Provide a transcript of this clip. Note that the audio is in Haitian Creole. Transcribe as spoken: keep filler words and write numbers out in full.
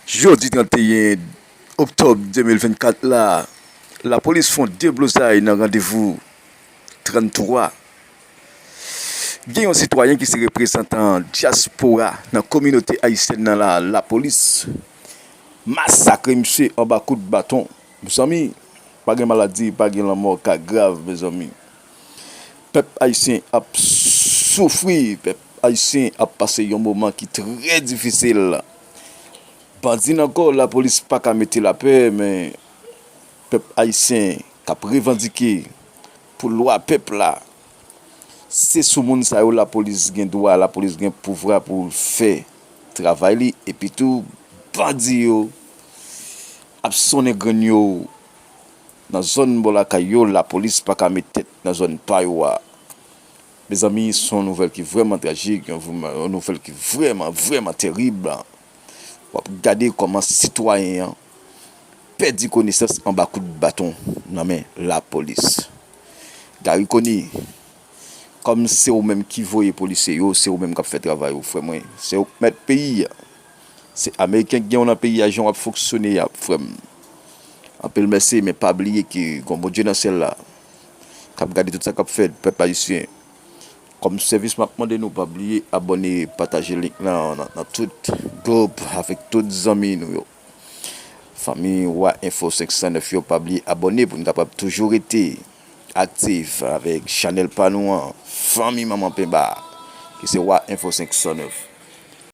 Jodi trannteyen oktòb de mil vennkat la, lapolis fè yon deblozay nan randevou tranntwa. Gen yon sitwayen ki se reprezantan dyaspora nan kominote ayisyèn nan la, lapolis masakre misye anba kout baton. Mezanmi, pa gen maladi, pa gen lanmò ka grav, mezanmi. Pèp ayisyen ap soufri, pèp ayisyen ap pase yon moman ki trè difisil. Bandi nan kò, lapolis pa ka mete lapè, men pèp ayisyen k ap revandike pou lwa pèp la, se sou moun sa yo lapolis gen dwa, lapolis gen pouvwa pou l fè travay li, epi tou bandi yo ap sonnen grenn yo nan zòn bò lakay yo, lapolis pa ka met tèt nan zòn pa yo a. Mezanmi, se yon nouvèl ki vrèman trajik, yon vrèman, yon nouvèl ki vrèman, vrèman terib. W ap gade kòman sitwayen an pèdi konesans anba kout baton nan men lapolis. Gary Conille, kòm se ou menm ki voye polisye yo, se ou menm k ap fè travay ou, frè mwen. Se ou k mèt peyi a. Se Ameriken ki gen w nan peyi a, jan w ap fonksyone a, frè m. Anpil mèsi, men pa bliye ke gon Bondye nan syèl la k ap gade tout sa k ap fèt, pèp ayisyen. Kòm sèvis, m ap mande nou pa bliye abòne, pataje link lan nan, nan tout gwoup avèk tout zanmi nou yo. Fanmi Wa Enfo senk san nèf yo, pa bliye abòne pou n kapab toujou rete aktif avèk chanèl pa nou an, Fanmi Manman Penba, ki se Wa Enfo senk san nèf.